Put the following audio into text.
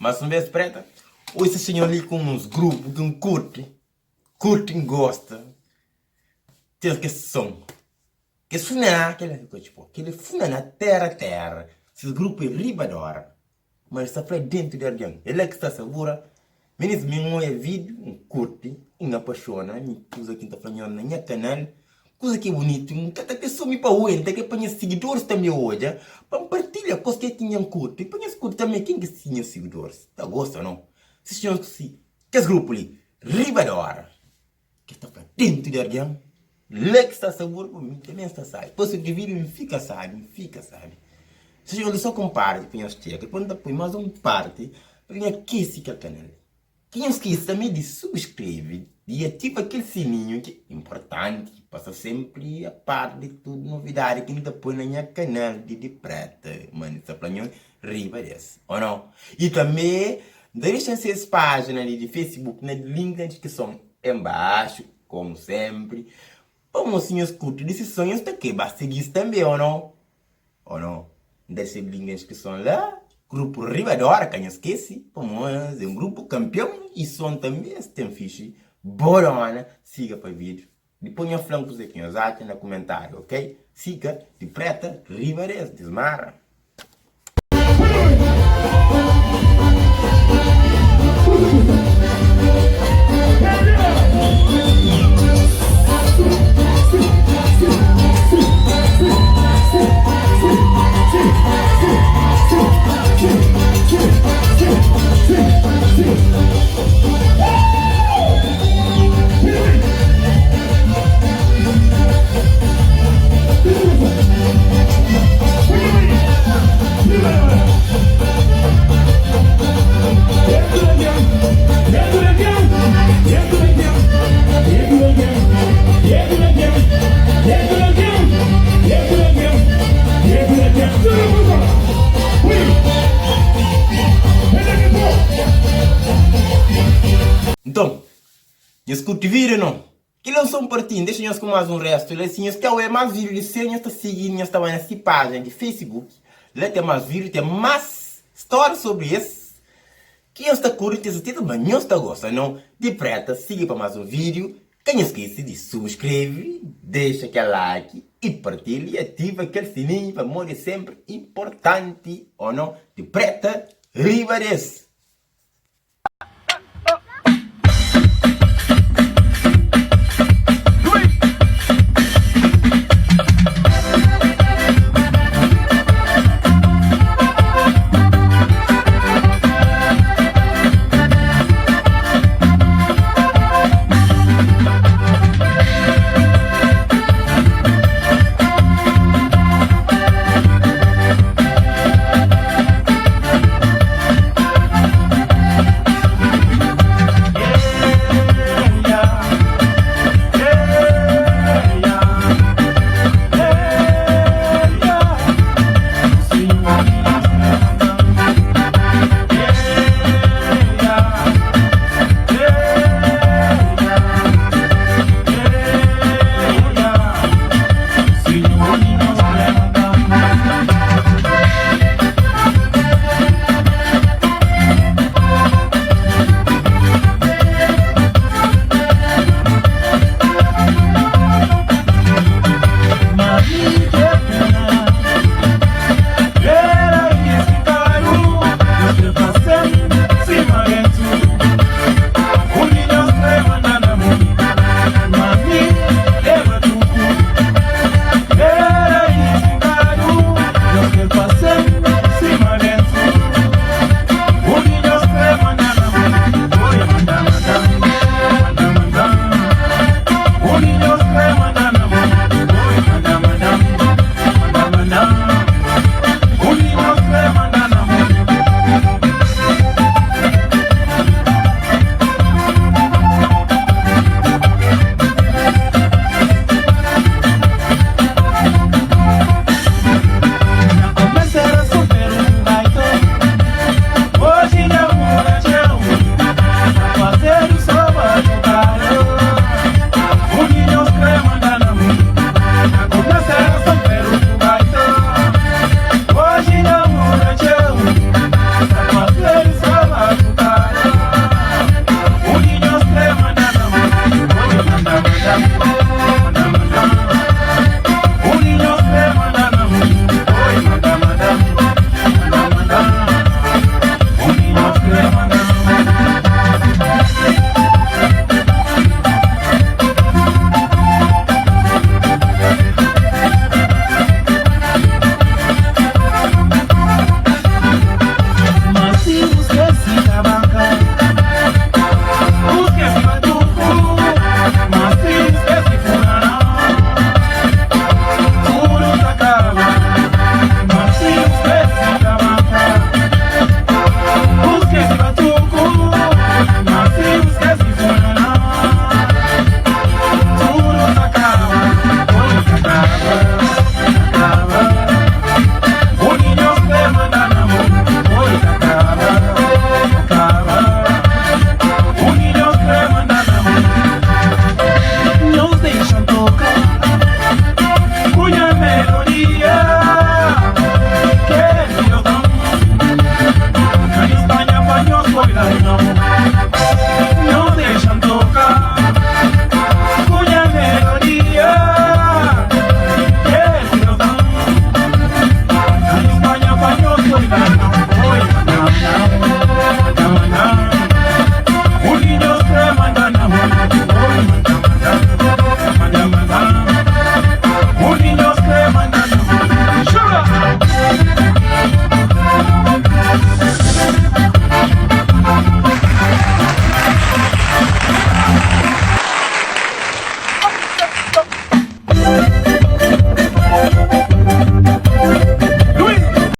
Mas un bes preta, oi se senhor li ku uns grupu ki N kurti, kurti N gosta, ten kes son, kes funaná, kel la ki kotxi po, kel funaná tera tera, ses grupu é riba d'ora, ma el sta fla dentu di algen, é la ki sta sabura, minis mi N oia vídiu, N kurti, N apaxona, mi kuza ki N ta fla nho na nha kanal, Kuza ki é bunitu, N ka ta kre so mi pa oja, N ta kre pa nhas sigidoris tanbe odja, pa N partilha kos ke ki nha N kurti, pa nhas kurti tanbe. Ken ki si nhas sigidoris ta gosta o no? Si nhos ku si kes grupu li riba di ora ke ta fla dentu di argen la ki sta sabor pa mi tanbe N sta sabi. Dipos di vídiu N fika sabi, N fika sabi. Si nhos so ku un parti pa nhos txeka, dipos N ta pui mas un parti pa nha kesi kel kanal li. Ka nhos skese tanbe di subskreve i ativa kel sininhu ki é inportanti pa sta senpri a par di tudu novidadi ki N ta poi na nha kanal di Di Preta ma N ta fla nho riba des o no? I tanbe N ta dexa ses pajina li di Facebook na link na diskrison enbaxu komu senpri pamo si nhos kurti di sison nhos ta kre ba sigis tanbe o no? O no? N ta resebe link na inskrison la. Grupu Riba D'Ora, ka nhos skese, pamo es é un grupu kanpion i son tanbe es ten fixi. Boa dona, siga pa vídiu. Dipos nhos fla-m kuzê ki nhos atxa na kumentáriu, ok? Siga di preta riba des, dismara. Nton, nhos kurti vídiu ô nau? Kel-la é sô un partinhu, dexa nhos ku más un réstu la. Si nhos kre obi más vídiu di se, nhos ta sigi nhos ta bai na si pájina di Facebook. La ten más vídiu, ten más stória sobri es ki nhos ta kurti. N ten serteza ma nhos ta gosta. Nau dipreta, sigi pa más un vídiu. Ka nhos skese di subskreve, dexa kel like i partilha i ativa kel sininhu pamodi é senpri inportanti. Ô nau? Dipreta riba des!